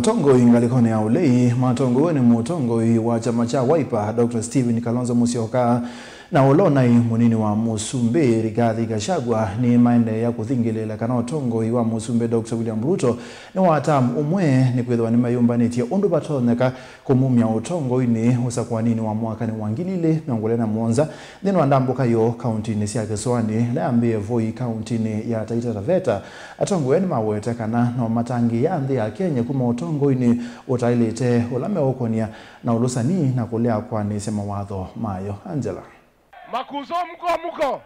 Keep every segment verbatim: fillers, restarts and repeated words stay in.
Atongoi ngalĩkonĩ ya ũlei matongoew'e nĩ mũtongoi wa kyama kya Wiper, Doctor Stephen Kalonzo Musyoka, na ũla ũnaĩ mũnini wa mũsumbĩ Rigathi Gachagua nĩmaendeea kũthingĩlĩĩla kana ũtongoi wa mũsumbĩ Doctor William Ruto nĩ wa term ũmwe, nĩkwĩthĩwa nĩmeyũmbanĩtye ũndũ vatonyeka kũmumya ũtongoinĩ ũsakũaninĩ wa mwakanĩ wa ngili ilĩ mĩongo ĩlĩ na mũonza. Nthĩnĩ wa ndambũka yoo kauntinĩ sya Kĩsũanĩ ĩla yambĩĩe Voi kauntinĩ ya Taita Taveta, atongoi nĩmawete kana no matangĩĩa nthĩ ya Kenya kuma ũtongoinĩ ũtaĩlĩte ũla meũkonia na ũlũsani na kũlea kwanĩsya mawatho mayo. Angela. Makuzo mko mko.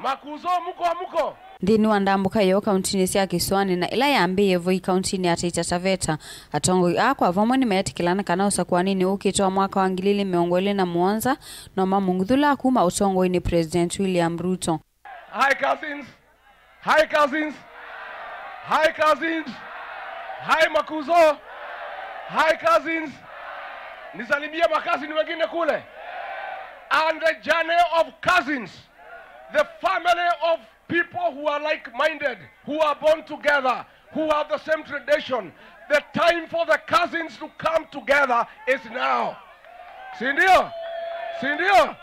Makuzo mko mko. Nthĩnĩ wa ndambũka yoo kauntinĩ sya Kĩsũanĩ na ĩla yambĩĩe Voi kauntinĩ ya Taita Taveta, atongoi aa kwa vamwe nĩmeetĩkĩlana kana ũsakũaninĩ ũkĩte wa mwaka wa ngili ilĩ mĩongo ĩlĩ na mũonza no mamũng'uthũla kuma ũtongoinĩ President William Ruto. Hi cousins. Hi cousins. Hi cousins. Hi Makuzo. Hi cousins. Nisalimie makazini wengine kule. And the journey of cousins, the family of people who are like-minded, who are born together, who have the same tradition. The time for the cousins to come together is now. Si ndio? Si ndio?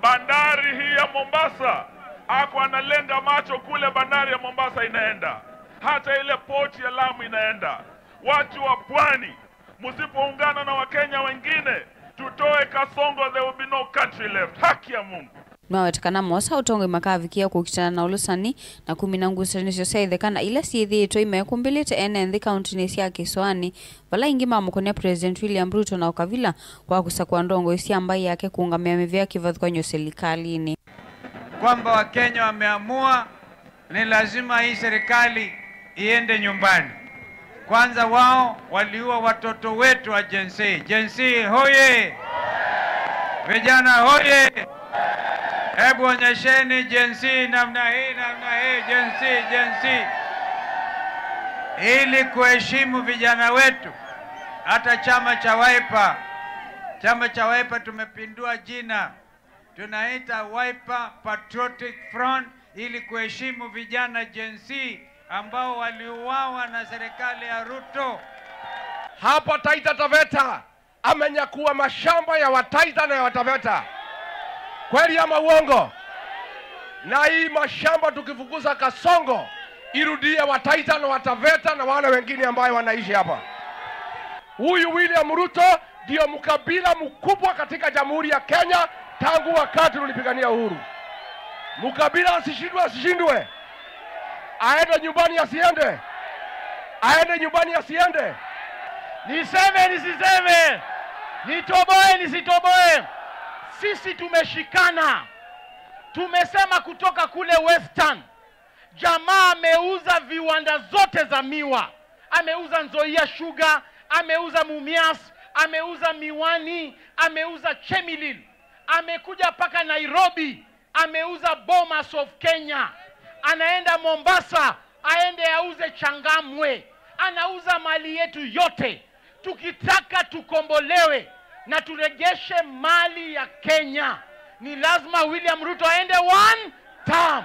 Bandari hii ya Mombasa, ako analenga macho kule bandari ya Mombasa inaenda, hata ile port ya Lamu inaenda. Watu wa pwani, msipoungana na Wakenya wengine, tutoe Kasongo, there will be no country left. Haki ya Mungu. Nĩmaweta kana moosa ũtongoi makavikĩa kũkitana na ũlũsani na kumina ngusanĩsyo sya ĩtheka na ila syĩthĩĩtwe imekũmbĩlĩte ene nthĩ kauntinĩ sya Kĩsũanĩ, vala aingĩ mamũkonia President William Ruto na ũkavila kwa kũsakũa ndongoi sya mbaĩ yake kũũngamĩa mĩvĩa kĩvathũkany'o silikalĩnĩ. Kwamba Wakenya wameamua ni lazima hii serikali iende nyumbani. Kwanza wao waliua watoto wetu wa Gen Z. Gen Z hoye! Vijana hoye! Hebu onyesheni Gen Z namna hii, namna hii, Gen Z, Gen Z. Ili kuheshimu vijana wetu, hata chama cha Wiper, chama cha Wiper tumepindua jina. Tunaita Wiper Patriotic Front ili kuheshimu vijana Gen Z ambao waliuawa na serikali ya Ruto. Hapa Taita Taveta amenyakua mashamba ya Wataita na ya Wataveta. Kweli ama uongo? Na hii mashamba tukifukuza Kasongo, irudie Wataita na Wataveta na wale wengine ambayo wanaishi hapa. Huyu William Ruto ndio mkabila mkubwa katika Jamhuri ya Kenya tangu wakati tulipigania uhuru. Mkabila asishindwe, asishindwe. Aende nyumbani, asiende? Aende nyumbani, asiende? Niseme, nisiseme? Nitoboe, nisitoboe? Sisi tumeshikana. Tumesema kutoka kule Western. Jamaa ameuza viwanda zote za miwa. Ameuza Nzoia Sugar, ameuza Mumias, ameuza Miwani, ameuza Chemelil. Amekuja mpaka Nairobi, ameuza Bomas of Kenya. Anaenda Mombasa, aende auze Changamwe. Anauza mali yetu yote. Tukitaka tukombolewe na turegeshe mali ya Kenya, ni lazima William Ruto aende one term.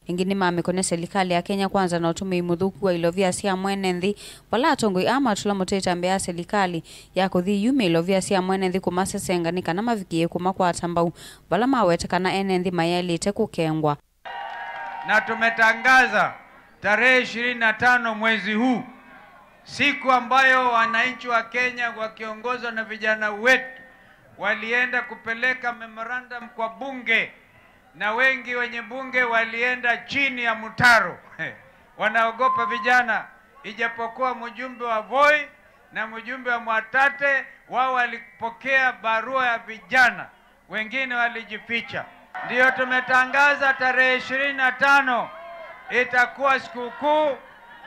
Ĩngĩ nĩmamĩkonya silikalĩ ya Kenya Kwanza na ũtũmĩi mũthũku wa ilovia sya mwene nthĩ, vala atongoi aa matũla mũtĩ ĩtambya ya silikalĩ ya kũthi yu mĩilovia sya mwene nthĩ kũmasesenga nĩ kana mavikĩe kũmakwata mbau, vala maweta kana ene nthĩ mayaĩlĩte kũkengwa. Na tumetangaza tarehe ishirini na tano mwezi huu, siku ambayo wananchi wa Kenya wakiongozwa na vijana wetu walienda kupeleka memorandum kwa bunge, na wengi wenye bunge walienda chini ya mtaro. Wanaogopa vijana, ijapokuwa mjumbe wa Voi na mjumbe wa Mwatate, wao walipokea barua ya vijana, wengine walijificha. Ndiyo tumetangaza tarehe ishirini na tano itakuwa sikukuu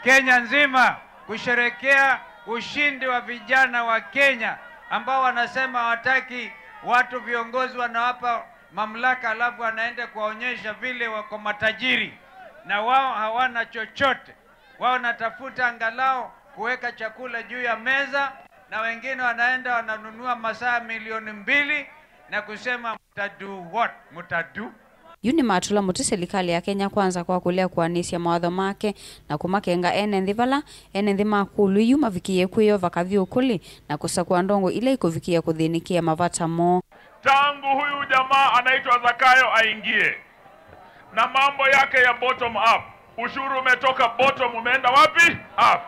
Kenya nzima kusherekea ushindi wa vijana wa Kenya ambao wanasema hawataki watu viongozi wanawapa mamlaka alafu wanaenda kuwaonyesha vile wako matajiri na wao hawana chochote. Wao wanatafuta angalau kuweka chakula juu ya meza, na wengine wanaenda wananunua masaa milioni mbili na kusema, "Mtadu what? Mtadu?" Yu nĩmatũla mũtĩ silikalĩ ya Kenya Kwanza kwa kũlea kũanĩsya mawatho make na kũmakenga ene nthĩ vala ene nthĩ ma kũlũ yu mavikĩie kwĩyova kavyũkũlĩ na kũsakũa ndongo ila ikũvikĩĩa kũthĩnĩkĩa mavata moo. Tangu huyu jamaa anaitwa Zakayo aingie na mambo yake ya bottom up, ushuru umetoka bottom, umeenda wapi? Up.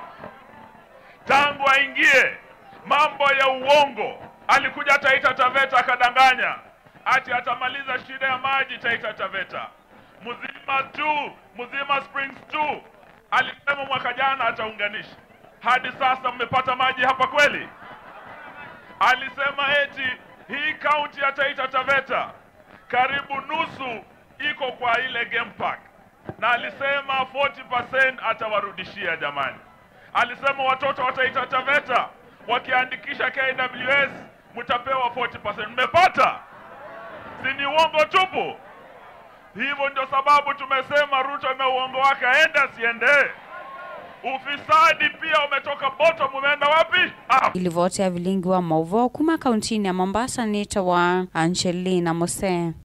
Tangu aingie, mambo ya uongo. Alikuja Taita Taveta akadanganya ati atamaliza shida ya maji Taita Taveta. Mzima two, Mzima Springs two, alisema mwaka jana ataunganisha. Hadi sasa mmepata maji hapa kweli? Alisema eti hii kaunti ya Taita Taveta karibu nusu iko kwa ile game park, na alisema forty percent atawarudishia. Jamani, alisema watoto wa Taita Taveta wakiandikisha K W S mtapewa forty percent. Mmepata? Si ni uongo tupu? Hivyo ndio sababu tumesema Ruto na uongo wake aende asiende. Ufisadi pia umetoka bottom, umeenda wapi? Up. Ilivoti ya vilingi wa mauvoo kuma kauntinĩ ya Mombasa nĩtawa Angelina Mose.